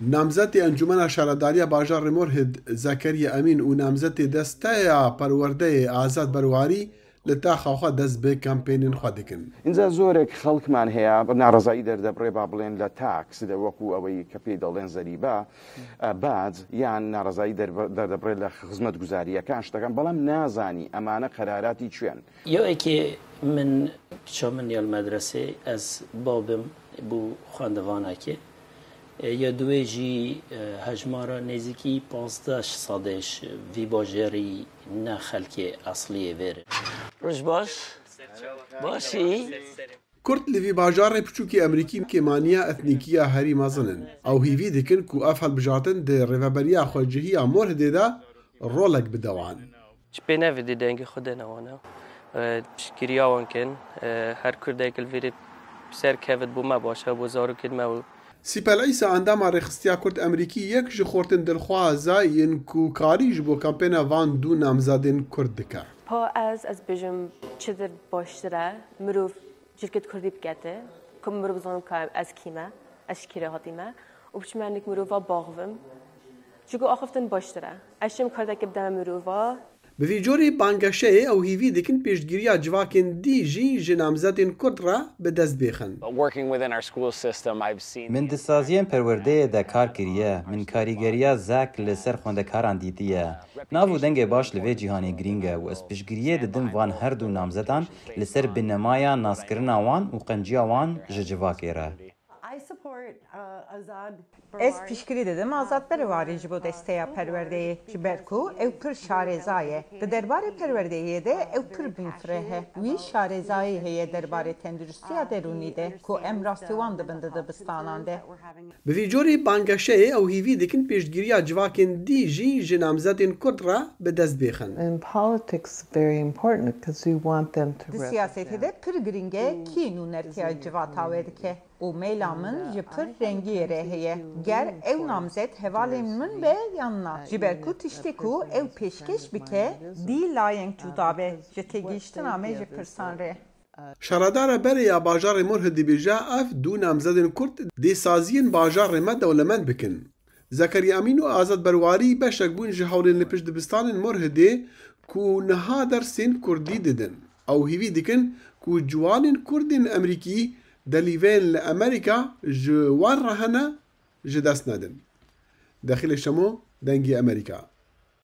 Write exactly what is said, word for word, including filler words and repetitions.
Namzetê Encûmena Şaredariya Bajarê Morhid Zekeriya Emîn û namzetê Desteya Perwerdeyê Azad Berwarî li taxa xwe dest bi kampênên xwe dikin. ئینجا زۆرێک خەڵکمان هەیە ناڕەزایی دەردەبڕێ، با بڵێن لە تاکس، دە وەکو ئەوەی کە پێی دەڵێن زەریبە، ئە، باج، یان ناڕەزایی دەربە-، دەردەبڕێ لە خزمەتگوزارییەکان شتەکان، بەڵام نازانی ئەمانە قەراراتی چێن. Yekê min, piça min ya li medresê, ez babim bû xwendevanekê. E, ya duwê jî, e, hejmara nêzîkî pazdeh sedê ji vî bajarî ne xelkê esliyê vêr e. Roj baş. Baş î. Kurd li vî bajarê piçûkî Amerîkî kêmaniya etnîkî ya herî mezin in. Ew hîvî dikin ku ev hilbijartin di rêveberiya xwecihiya Morhidê de rolek bide wan. Ji pê nevidî dengê xwe dene wan e. E, piştgiriya wan kin. E, her kurdek li vîrê ser kevit bû me baş e, bû zarokên me û Sîpel Îsa, endama Rêxistiya Kurd Amerîkî, yek ji xortên dilxwaza yên ku karî ji bo kampêna van du namzedên Kurd dike. Pa ez, ez bêjim, çidir baştir e, mirov civkê di Kurdî bikete, ku mirov zanim ka ez kî me, ez ji kî re hatîme, û biçime nik mirova baxivim. Çiku axiftin baştir e. Ez çim kardekê bideme mirova. Bi vî corî bangeşeyê ew hîvî dikin pêştgiriya civakên dî jî ji namzetên Kurd re bi dest bêxin. Working within our school system, I've seen Min di saziyên perwerdeyê de kar kiriye. Min karîgeriya zek li ser xwendekaran dîtiye. Nav û dengê baş li vê cîhanê girîng e û ez piştgiriyê didim van her du namzedan li ser binemaya naskirina wan û qenciya wan ji civakê re. I support, uh, Azad Ez Barwari. Piştgirî didim Azad Berwarî ji bo desteya perwerdeyê, ji ber ku ew pir şarêza ye. Di derbarê perwerdeyê de ew pir binfireh e. Wî şarêzayî heye derbarê tenduristiya derûnî de, ku em rastî wan dibin di dibistanan de. Bi vî corî bangeşeyê ew hîvî dikin pêştgiriya civakên dî jî ji namzetên Kurd re bi dest bêxin. In politics, very important 'cause you want them to Di siyasetê de pir girîng e kî nûnertiya civata we dike. Û meyla min ji pir rengiyê re heye. Ger ew namzet hevalên min be yan na. Ji ber ku tiştê ku ew pêşkêş bike, dî layek cuda be ji têgihiştina me ji pirsan re. Şaredara berê ya bajarê Morhidê dibêje, ev du namzedên Kurd dê saziyên bajarê me dewlemend bikin. Zekeriya Emîn û Azad Berwarî beşek bûn ji hewlên li pişt dibistanên Morhidê ku niha dersên Kurdî didin. Ew hîvî dikin ku ciwanên Kurd ên Amerîkî delîveyên li Amerîka ji wan re hene ji dest nedin. Dexîlê Şemo, Dengê Amerîka.